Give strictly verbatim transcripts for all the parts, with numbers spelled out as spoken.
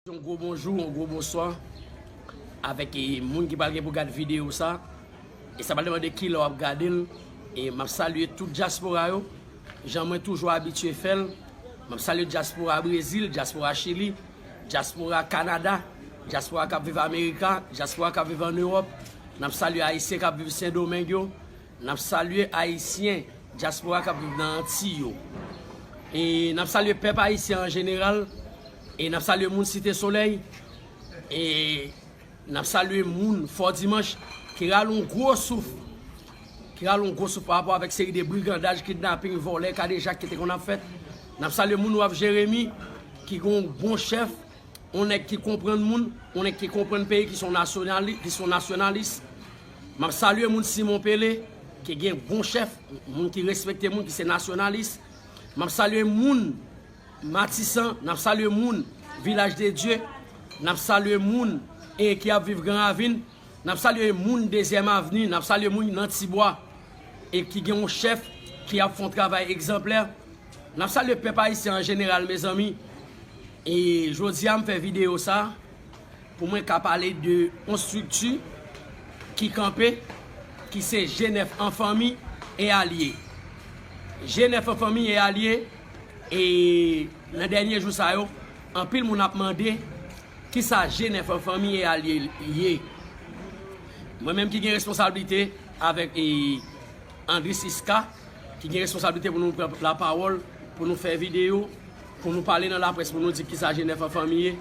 Yon gwo bonjou, yon gwo bonswa avèk e, moun ki pral gen pou gad videyo sa. E sa pral depann de kilè w ap gade l. E m ap salye tout dyaspora yo. Jan mwen toujou abitye fè l. M ap salye dyaspora Brezil, dyaspora Chili, dyaspora Kanada, dyaspora k ap viv Amerika, dyaspora k ap viv ann Ewòp. N ap salye Ayisyen k ap viv Sendomeng yo. N ap salye Ayisyen dyaspora k ap viv nan Antiy yo. E n ap salye pèp ayisyen an jeneral. E n ap salye moun Site Solèy. E n ap salye moun Fò Dimanch ki rale yon gwo souf. Ki rale yon gwo souf pa rapò avèk seri de brigandaj, kidnaping, vòlè, kadejak ki te konn ap fèt. N ap salye moun Waf Jeremi ki gen yon bon chèf. Yon nèg ki konprann moun, yon nèg ki konprann peyi, ki se yon nasyonali-, ki se yon nasyonalis. M ap salye moun Simon Pele, ki gen bon chèf, moun ki respekte moun, ki se nasyonalis. M ap salye moun Matisan, n ap salye moun Vilaj de Dye, n ap salye moun, e, ki ap viv Gran Ravin, n ap salye moun Dezyèm Avni, n ap salye moun nan Tibwa, e ki gen yon chèf ki ap fè yon travay egzanplè. N ap salye pèp ayisyen an jeneral, mezanmi. E jodi a, m fè videyo sa pou mwen ka pale de yon estrikti ki kanpe, ki se G nèf an fanmi e alye. G nèf an fanmi e alye, e nan dènye jou sa yo, anpil moun ap mande kisa G nèf an fanmi e alye ye. Mwen menm ki gen responsablite avèk, e, Andris Iska, ki gen responsablite pou nou pran lapawòl, pou nou fè videyo, pou nou pale nan laprès, pou nou di kisa G nèf an fanmi ye.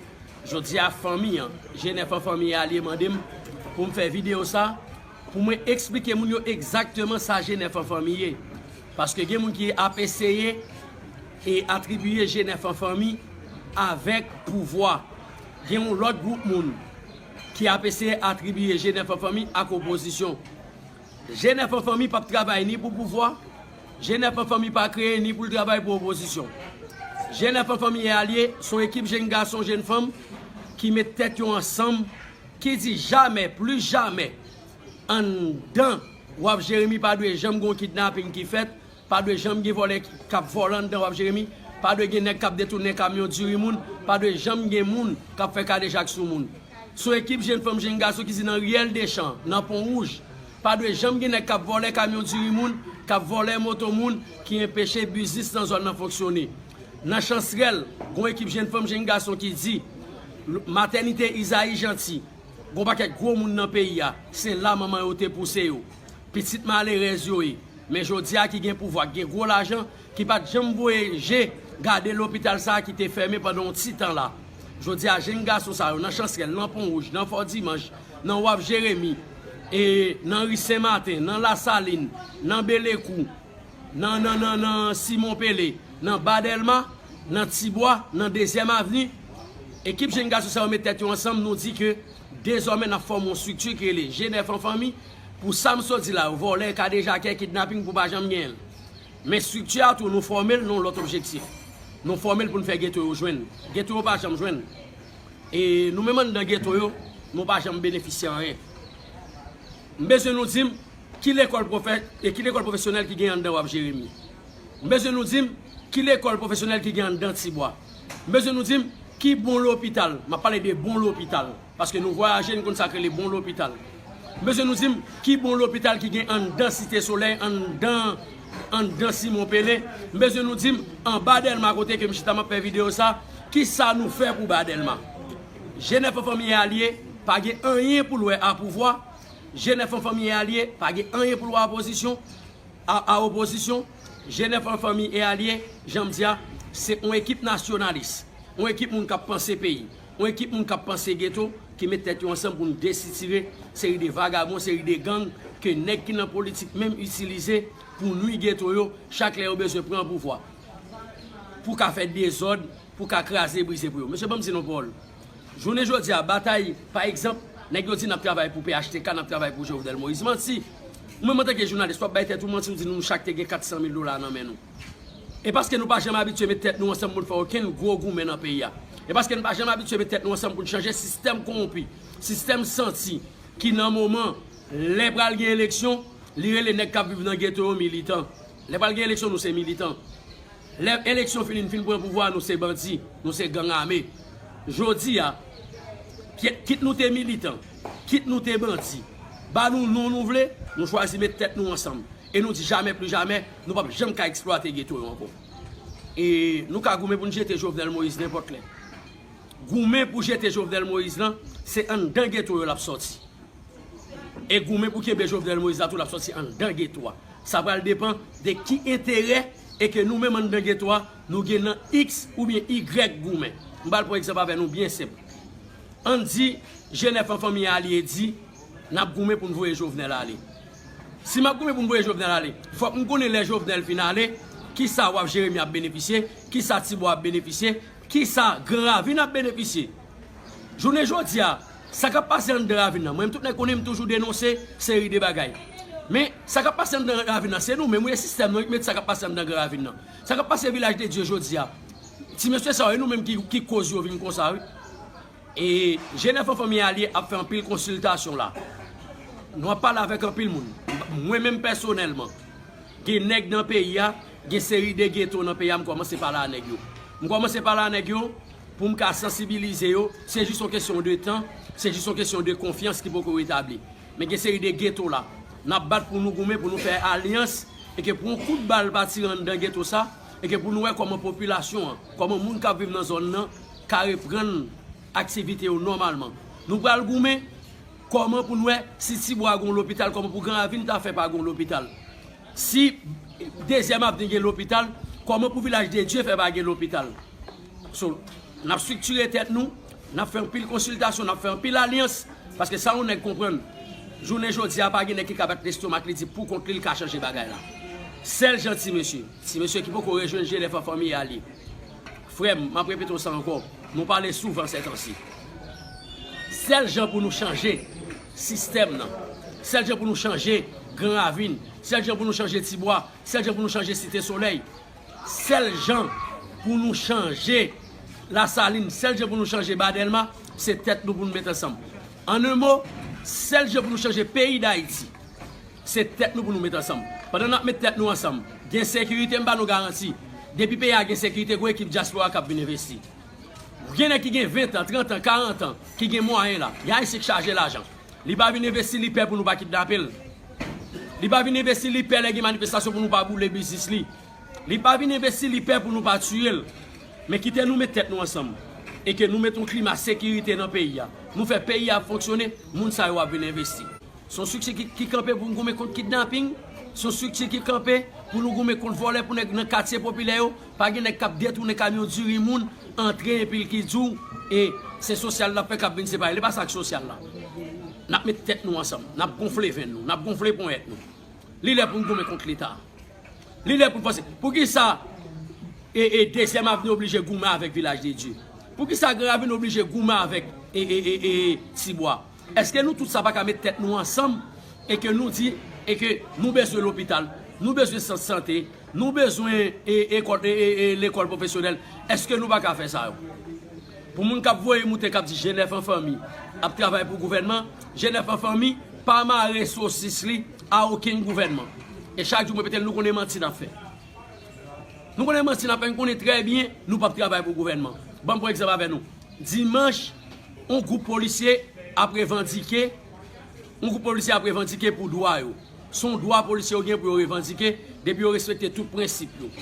Jodi a, fanmi an, G nèf an fanmi e alye mande m pou m fè videyo sa, pou mwen eksplike moun yo egzakteman sa G nèf an fanmi ye. Paske gen moun ki ap eseye e atribiye G nèf an fanmi avèk pouvwa. Gen yon lòt gwoup moun ki ap eseye atribiye G nèf an fanmi ak opozisyon. G nèf an fanmi p ap travay ni pou pouvwa, G nèf an fanmi pa kreye ni pou l travay pou opozisyon. G nèf an fanmi e alye, se yon ekip jenn gason, jenn fanm ki met tèt yo ansanm, ki di jamè, plis jamè, anndan Waf Jeremi pa dwe janm gen yon kidnaping ki fèt, pa dwe janm gen vòlè k-, k ap vòlè anndan Waf Jeremi, pa dwe gen nèg k ap detounen kamyon diri moun, pa dwe janm gen moun k ap fè kadejak sou moun. Se yon ekip jenn fanm, jenn gason ki di nan riyèl Dechan, nan Pon Wouj, pa dwe janm gen nèg k ap vòlè kamyon diri moun, k ap vòlè moto moun, ki enpeche biznis nan zòn nan fonksyone. Nan Chansrèl, gen yon ekip jenn fanm, jenn gason ki di, l-, matènite Izayi Janti, gen yon pakèt gwo moun nan peyi a, se la manman yo te pouse yo. Pitit malerèz yo ye. Men jodi a ki gen pouvwa, ki gen gwo lajan, ki pa t janm voye je gade lopital sa a ki te fèmen pandan yon ti tan la. Jodi a, jenn gason sa yo, nan Chansrèl, nan Pon Wouj, nan Fò Dimanch, nan Waf Jeremi, e nan ri Sen Maten, nan Lasalin, nan Belekou, nan, nan, nan, nan Simon Pele, nan Ba Dèlma, nan Tibwa, nan Dezyèm Avni, ekip jenn gason sa yo met tèt yo ansanm, nou di ke dezòmè n ap fòme yon estrikti ki rele G nèf an fanmi, pou sa m sot di la yo, vòlè, kadejakè, kidnaping, pou pa janm genyen l. Men estrikti a tou, nou fòme l nan yon lòt objektif. Nou fòme l pou n fè geto yo jwenn. Geto yo pa janm jwenn. E nou menm anndan geto yo, nou pa janm benefisye anyen. M bezwen nou di m ki lekòl pwofè-, e ki lekòl pwofesyonèl ki gen anndan Waf Jeremi. M bezwen nou di m ki lekòl pwofesyonèl ki gen anndan Tibwa. M bezwen nou di m ki bon lopital, m ap pale de bon lopital, paske nou vwayaje, nou konn sa k rele bon lopital. M bezwen nou di m ki bon lopital ki gen anndan Site Solèy, anndan, anndan Simon Pele. M bezwen nou di m anba Dèlma kote ke m chita m ap fè videyo sa, kisa nou fè pou ba Dèlma. G nèf an fanmi e alye pa gen anyen pou l wè a pouvwa. G nèf an fanmi e alye pa gen anyen pou l wè a opozisyon. A, a opozisyon, G nèf an fanmi e alye, jan m di a, se yon ekip nasyonalis, yon ekip moun k ap panse peyi, yon ekip moun k ap panse geto, ki met tèt yo ansanm pou n desitire seri de vagabon, seri de gang ke nèg ki nan politik menm itilize pou nwi geto yo chak lè yo bezwen pran pouvwa, pou ka fè dezòd, pou ka kraze brize pou yo. Mesye, ban m di nou yon pawòl. Jounen jodi a, batay, pa egzanp, nèg yo di n ap travay pou P H T K, n ap travay pou Jovenel Moïse. Manti! Ou menm antanke jounalis, w ap bay tèt ou manti, ou di nou chak te gen kat san mil dola nan men nou. E paske nou pa janm abitye met tèt nou ansanm pou n fè okenn gwo goumen nan peyi a. E paske nou pa janm abitye met tèt nou ansanm pou n chanje sistèm kowonpi, sistèm santi, ki nan moman, lè pral gen eleksyon, li rele nèg k ap viv nan geto yo militan. Lè pral gen eleksyon, nou se militan. Lè eleksyon fini, n fin pran pouvwa, nou se bandi, nou se gang ame. Jodi a, kit nou te militan, kit nou te bandi, ba nou non nou vle, nou chwazi met tèt nou ansanm. E nou di jamè pli jamè, nou p ap janm ka eksplwate geto yo ankò. E nou ka goumen pou n jete Jovenel Moïse nenpòt lè. Goumen pou jete Jovenel Moïse lan, se anndan geto yo l ap sòti. E goumen pou kenbe Jovenel Moïse la tou l ap sòti anndan geto a. Sa pral depann de ki enterè e ke nou menm anndan geto a, nou gen nan X oubyen Y goumen. M pral pran egzanp avè nou byen senp. Ann di, G nèf an fanmi alye di, n ap goumen pou n voye Jovenel ale. Si m ap goumen pou n voye Jovenel ale, fòk m konnen lè Jovenel fin ale, kisa Waf Jeremi ap benefisye, kisa Tibwa ap benefisye, kisa Gran Ravin ap benefisye. Jounen jodi a, sa k ap pase anndan ravin nan, mwen menm tout nèg konnen m toujou denonse seri de bagay. Men, sa k ap pase anndan ravin nan, se nou menm, wi, e sistèm nan wi k mete sa k ap pase anndan Gran Ravin nan. Sa k ap pase Vilaj de Dye jodi a, ti mesye sa yo, e nou menm ki, ki koz yo vin konsa, wi. E G nèf an fanmi alye ap fè anpil konsiltasyon la. Nou ap pale avèk anpil moun. Mwen menm pèsonèlman, gen nèg nan peyi a, gen seri de geto nan peyi a, m kòmanse pale a nèg yo. M kòmanse pale a nèg yo pou m ka sansibilize yo. Se jis yon kesyon de tan, se jis yon kesyon de konfyans ki poko retabli. Men gen seri de geto la, n ap bat pou nou goumen, pou nou fè alyans, e ke pou yon kout bal pa tire anndan geto sa, e ke pou nou wè kòman popilasyon an, kòman moun k ap viv nan zòn nan, ka reprann aktivite yo nòmalman. Nou pral goumen kòman pou n wè si Tibwa gen yon lopital, kòman pou Gran Ravin ta fè pa gen yon lopital. Si Dezyèm Avni gen lopital, kòman pou Vilaj de Dye fè pa gen lopital? So, n ap estriktire tèt nou, n ap fè anpil konsiltasyon, n ap fè anpil alyans, paske sa yon nèg konprann, jounen jodi a pa gen nèg ki ka bat lestomak li di pou kont li l ka chanje bagay la. Sèl jan ti mesye, ti mesye ki poko rejwenn G nèf an fanmi alye. Frè m, m ap repete w sa ankò, nou pale souvan sètansi. Sèl jan pou nou chanje sistèm nan, sèl jan pou nou chanje Gran Ravin, sèl jan pou nou chanje Tibwa, sèl jan pou nou chanje Site Solèy, sèl jan pou nou chanje Lasalin, sèl jan pou nou chanje Ba Dèlma, se tèt nou pou nou met ansanm. An en mo, sèl jan pou nou chanje peyi Dayiti, se tèt nou pou nou met ansanm. Pandan n ap met tèt nou ansanm, gen sekirite, m ba nou garanti, depi peyi a gen sekirite, gon ekip dyaspora k ap vin envesti. Gen nèg ki gen ven tan, trant an, karant an, ki gen mwayen la. Gen Ayisyen k chaje lajan. Li pa vin envesti, li pè pou nou pa kidnape l. Li pa vin envesti, li pè lè gen manifestasyon pou nou pa boule biznis li. Li pa vin envesti, li pè pou nou pa tiye l. Men kite nou met tèt nou ansanm. E ke nou met yon klima sekirite nan peyi a. Nou fè peyi a fonksyone, moun sa yo ap vin envesti. Se yon estrikti ki, ki kanpe pou n goumen kont kidnaping. Se yon estrikti ki kanpe pou nou goumen kont vòlè, pou nèg nan katye popilè yo. Pa gen nèg k ap detounen kamyon diri moun, antre epi l ki di w, e se sosyal l ap fè k ap vin separe. Li pa sa k sosyal la. N ap met tèt nou ansanm. N ap gonfle venn nou. N ap gonfle ponyèt nou. Li lè pou n goumen kont Leta. Li lè pou n fòse. Poukisa e, e Dezyèm Avni oblije goumen avèk Vilaj de Dye? Poukisa Gran Ravin oblije goumen avèk e, e, e, e Tibwa? Èske nou tout sa pa ka met tèt nou ansanm e ke nou di e ke nou bezwen lopital, nou bezwen sant sante, nou bezwen e, ekòl, e, e, e, lekòl pwofesyonèl? Èske nou pa ka fè sa yo? Pou moun k ap voye moute k ap di G nèf an fanmi ap travay pou gouvènman, G nèf an fanmi pa mare sosis li a okenn gouvènman. E chak jou m repete l, nou konnen manti n ap fè. Nou konnen manti n ap fè, n konnen trè byen nou p ap travay pou gouvènman. Ban m pran egzanp avè nou. Dimanch, yon gwoup polisye ap revandike, yon gwoup polisye ap revandike pou dwa yo. Se yon dwa polisye yo gen pou yo revandike, depi yo respekte tout prensip yo.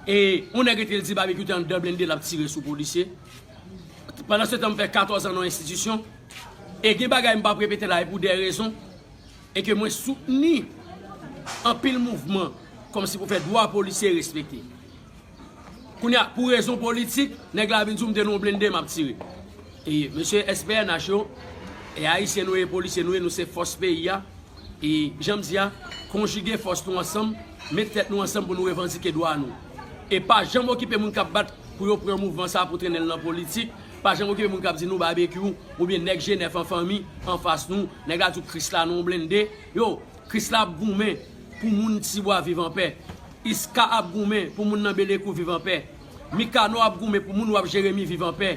E yon nèg rete l di Babekyou te anndan blende l ap tire sou polisye. Pandansetan, m fè katòz an nan yon enstitisyon. E gen bagay m p ap repete la, e pou de rezon. E ke mwen soutni anpil mouvman kòmsi pou fè dwa polisye respekte. Kounye a, pou rezon politik, nèg la vin di w m te nan yon blende m ap tire. E mesye S P N H yo, e ayisyen nou ye, polisye nou ye, nou se fòs peyi a. E jan m di a, konjige fòs nou ansanm, met tèt nou ansanm pou nou revandike dwa nou. E pa janm okipe moun k ap bat pou yo pran mouvman sa a pou trennen l nan politik. Pa janm okipe moun k ap di nou Babekyou oubyen nèg G nèf an fanmi anfas nou. Nèg la di w Krisla nan yon blende. Yo, Krisla ap goumen pou moun Tibwa viv anpè. Iska ap goumen pou moun nan Belekou viv anpè. Mikano ap goumen pou moun W A P Jeremi viv anpè.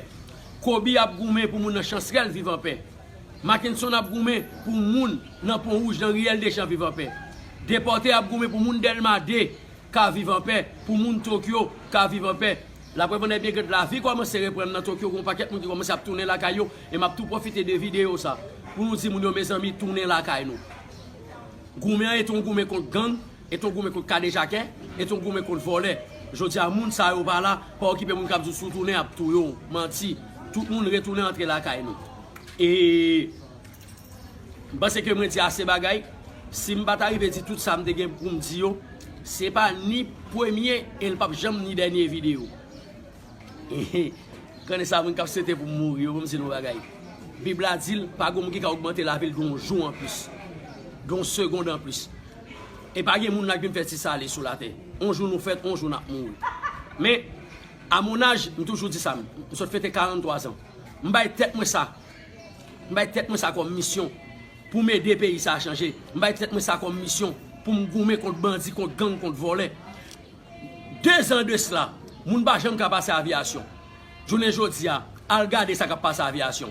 Kobi ap goumen pou moun nan Chansrèl viv anpè. Mackenson ap goumen pou moun nan Pon Wouj, nan Riyèl Deschamps viv anpè. Depòte ap goumen pou moun Dèlma de ka viv anpè, pou moun Tokyo ka viv anpè. Laprèv annè byen grann, lavi kòmanse reprann nan Tokyo, gen yon pakèt moun ki kòmanse ap tounen lakay yo, e m ap tou pwofite de videyo sa pou nou di moun yo, mezanmi, tounen lakay nou. Goumen an, e t on goumen kont gang, e t on goumen kont kadejakè, e t on goumen kont vòlè. Jodi a, moun sa yo pa la, pa okipe moun k ap di w si w tounen, y ap touye w. Manti. Tout moun retounen antre lakay nou. E m panse ke mwen di ase bagay. Si m pa ta rive di tout sa m te gen pou m di yo, se pa ni premye e l p ap janm ni dènye videyo. Konnen sa, moun k ap swete pou m mouri yo, ban m di nou yon bagay. Bib la di l, pa gen moun ki ka ogmante lavi l de yon jou anplis, de yon segond anplis. E pa gen moun la k vin fè ti sale sou latè. On jou nou fèt, on jou n ap mouri. Men, a mon âge, m toujou di sa, m sot fete karannntwa zan. M bay tèt mwen sa. M bay tèt mwen sa kòm misyon pou m ede peyi sa a chanje. M bay tèt mwen sa kòm misyon pou m goumen kont bandi, kont gang, kont vòlè. De zan de sila, moun pa janm ka pase aviyasyon. Jounen jodi a, al gade sa k ap pase aviyasyon.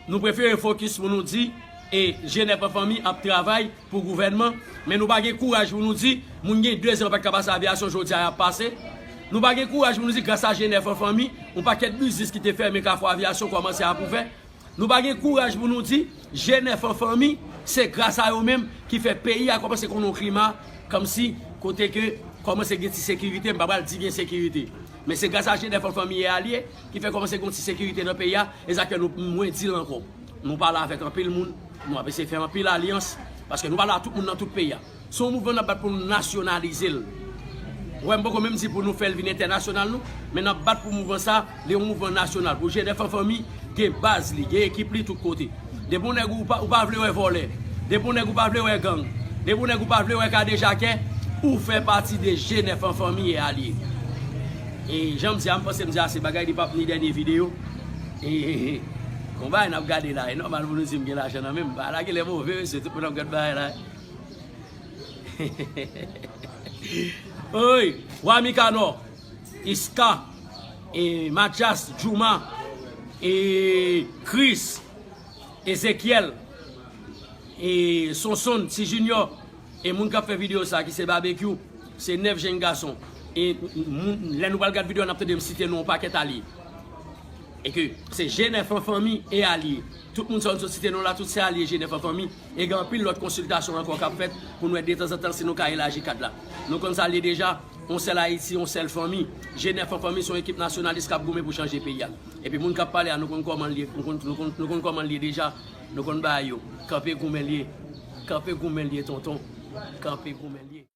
Nou prefere fokis pou nou di, e, G nèf an fanmi ap travay pou gouvènman, men nou pa gen kouraj pou nou di, moun gen de zan yo pa t ka pase aviyasyon, jodi a y ap pase. Nou pa gen kouraj pou nou di, gras a G nèf an fanmi, yon pakèt biznis ki te fèmen Kafou Aviyasyon kòmanse ap ouvè. Nou pa gen kouraj pou nou di, G nèf an fanmi, se gras a yo menm ki fè peyi a kòmanse konn yon klima, kòmsi, kote ke kòmanse gen ti sekirite, m pa pral di gen sekirite. Men se gras a G nèf an fanmi e alye ki fè kòmanse gen yon ti sekirite nan peyi a, e sa k fè nou, mwen di l ankò. Nou pale avèk anpil moun, nou ap eseye fè anpil alyans, paske nou pale a tout moun nan tout peyi a. Se yon mouvman n ap bat pou nou nasyonalize l. Ou wè, m poko menm di pou nou fè l vin entènasyonal, non, men n ap bat pou mouvman sa, li yon mouvman nasyonal. Pou G nèf an fanmi, gen baz li, gen ekip li tout kote. Depi yon nèg ou pa, ou pa vle wè vòlè, depi yon nèg ou pa vle wè gang, depi yon nèg ou pa vle wè kadejakè, ou fè pati de G nèf an fanmi e alye. E jan m di a, m panse m di ase bagay, li p ap ni dènye videyo. E, e, e, gon bagay n ap gade la, e nòmal pou nou di m gen lajan nan men m. Bagay la genlè move, mesye, tout moun ap gad bagay la. Oy, Wa Mikanò, Iska, e, Mathias, Juma, e, Chris, Ezekiel, e, Sonson, Ti Junior, e moun k ap fè videyo sa ki se Babekyou, se nèf jenn gason. E moun, lè nou pral gad videyo a, n ap tande m site non yon pakèt alye. E ke se G nèf an fanmi e alye. Tout moun sa yo m sot site non la, tout se alye G nèf an fanmi. E gen anpil lòt konsiltasyon ankò k ap fèt pou nou wè detanzantan si nou ka elaji kad la. Nou konn sa l ye deja, yon sèl Ayiti, yon sèl fanmi. G nèf an fanmi se yon ekip nasyonalis k ap goumen pou chanje peyi a. Epi moun k ap pale a, nou konn kòman l ye, nou konn, nou konn, nou konn kòman l ye deja. Nou konn bagay yo. Kanpe goumen l ye. Kanpe goumen l ye, tonton. Kanpe goumen l ye.